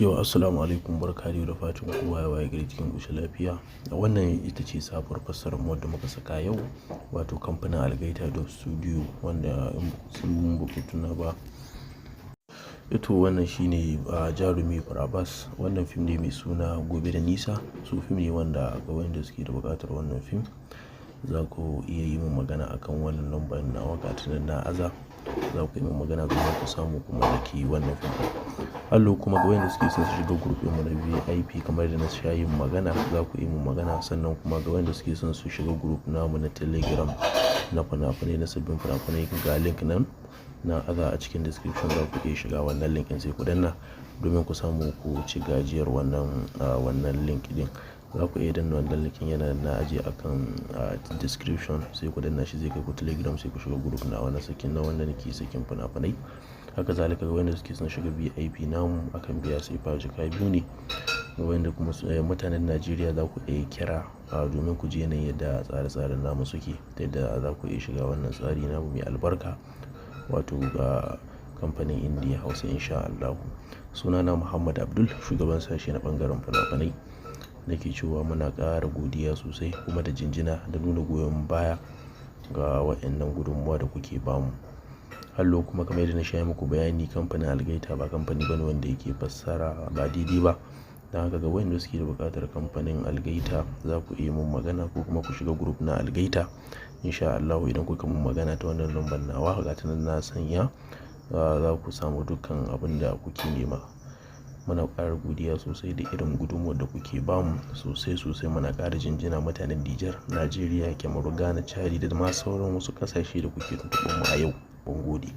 Yau, assalamu alaikum, barka da fatan kowa ya waye gari cikin ƙoshin lafiya. Wannan ita ce sabuwar fassarar mu wadda muka saka yau, wato kamfanin Algaita Dub Studio, wanda in ba ku tuna ba. Ito wannan shine Jarumi Prabhas. Wannan fim ne mai suna Gobe da Nisa. So fim ne wanda ga wanda suke da buƙatar wannan fim, za ku iya yi min magana akan wannan number nawa, ga ta nan na aza. Za ku yi min magana domin ku samu ku mallaki wannan fim ɗin. Hallo kuma ga wayanda suke son su shiga group ɗinmu na VIP, kamar da na sha yin magana, za ku yi min magana. Sannan kuma ga wayanda suke son su shiga group namu na Telegram na fina-finai, na sabbin fina-finai, ga link nan na aza a cikin description, za ku iya shiga wannan link ɗin, sai ku danna domin ku samu ku ci gajiyar wannan link ɗin. Za ku iya danna wannan link ɗin, yana na ajiye akan description, sai ku danna shi, zai kai ku Telegram, sai ku shiga group na wannan sakin na wanda nake sakin fina-finai. Haka zalika ga wayanda suke son shiga VIP namu, akan biya sefa jaka 2 ne. Ga wayanda kuma mutanen Najeriya, za ku iya kira domin ku ji yanayin yadda tsare-tsaren namu suke, ta yadda za ku iya shiga wannan tsari namu mai albarka, wato ga kamfanin Indiya Hausa, in sha Allahu. Sunana Muhammad Abdul, shugaban sashe na ɓangaren fina-finai. Nake cewa muna ƙara godiya sosai kuma da jinjina da nuna goyon baya ga waɗannan gudummawa da kuke bamu. Hallo kuma kamar yadda na sha muku bayani, kamfanin Algaita ba kamfani bane wanda yake fassara ba daidai ba. Don haka ga wayanda suke da buƙatar kamfanin Algaita, za ku iya mun magana ko kuma ku shiga group na Algaita. In sha Allahu, idan kuka mun magana ta wannan number nawa, ga ta nan na sanya, za ku samu dukkan abin da kuke nema. Muna ƙara godiya sosai da irin gudunmuwar da kuke bamu sosai sosai. Muna ƙara jinjina mutanen Nijar, Najeriya, Cameroon, Ghana, Chadi da ma sauran wasu ƙasashe da kuke tuntuɓar mu a yau. Mun gode.